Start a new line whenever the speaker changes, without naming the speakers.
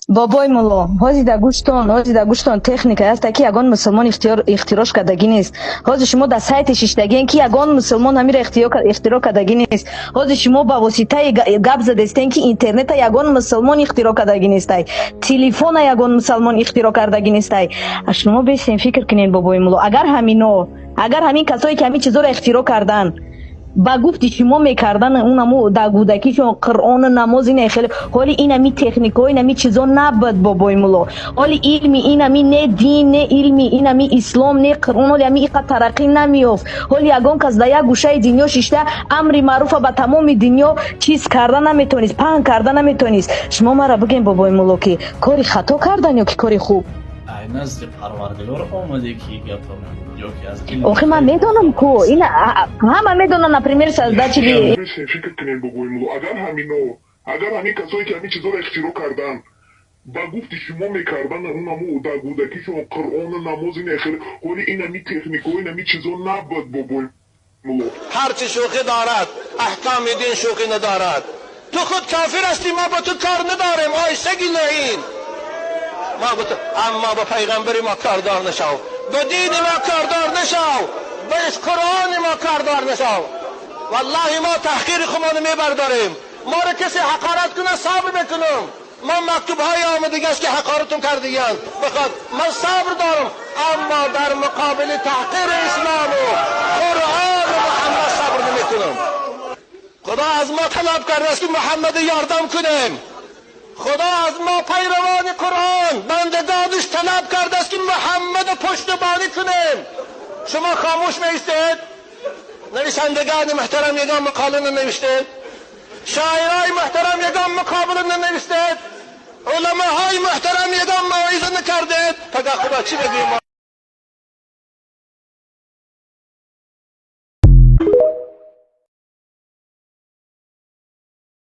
Бобой мулло, ҳозир дар гӯштон, ҳозир дар гӯштон техника ҳаста, ки ягон мусулмон ихтирош кардагӣ нест. Ҳозир шумо дар сайте шиштагиен, ки ягон мусулмон ҳамира ихтироъ кардагӣ нест. Ҳозир шумо ба воситаи гап задестен, ки интернета ягон мусулмон ихтироъ кардагӣ нестай, телефона ягон мусулмон ихтироъ кардагӣ нестай. Шумо бесен фикр кунед, бобои мулло, агар ҳамино, агар ҳамин касое, ки ҳамин чизоро ихтироъ карданд, ба гуфти шумо мекардан, унаму дар кӯдакишон Қуръону намоз ина хеле, ҳоли инами техникаҳо, инами чизо набуд, бобои мулло. Ҳоли илми инами, не дин, не илми инами ислом, не Қуръон, ҳоли ами иқа тараққӣ намеёфт. Ҳоли ягон кас дар як гӯшаи дунё шишта амри маъруфа ба тамоми дунё чиз карда наметавонист, паҳн карда наметавонист. Шумо мара бигӯем, бобои мулло, ки кори хато кардан ё ки кори хуб?
Ай назди Парвардигор омаде, ки гапа ё ки аз илм?
Охи, ман медонам ку, ина ҳама медонанд, например, создатели
Фикр кунед, бобои мулло, агар ҳамино, агар ҳамин касое, ки ҳамин чизоро ихтироъ карданд, ба гуфти шумо мекардан, унаму дар кӯдакишон Қуръону намоз ина хеле, ҳоли инами техникаҳо, инами чизо набуд, бобои мулло.
Ҳарчи шӯхӣ дорад, аҳкоми дин шӯхӣ надорад. Ту худ кофир ҳастӣ, мо ба ту кор надорем, ой саги лаин. Мо ба ту, аммо ба пайғамбари мо кордор нашав, ба дини мо кордор нашав, ба Қуръони мо кордор нашав. Валлоҳи, мо таҳқири худмоно мебардорем. Моро касе ҳақорат кунад, сабр мекунам. Ман мактубҳои омадагӣ аст, ки ҳақоратум кардагианд, бихоҳад, ман сабр дорам, аммо дар муқобили таҳқири ислому Қуръону Муҳаммад сабр намекунам. Худо аз мо талаб кардааст, ки Муҳаммада ёрдам кунем. Худо аз мо, пайравони Қуръон, бандагонаш, талаб кардааст, ки Муҳаммада пуштибонӣ кунем. Шумо хомӯш меистед. Нависандагони муҳтарам, ягон мақола нанавиштед. Шоирои муҳтарам, ягон муқобила нанавиштед. Уламоҳои муҳтарам, ягон мавъиза накардед. Пага Худо чӣ мегӯем?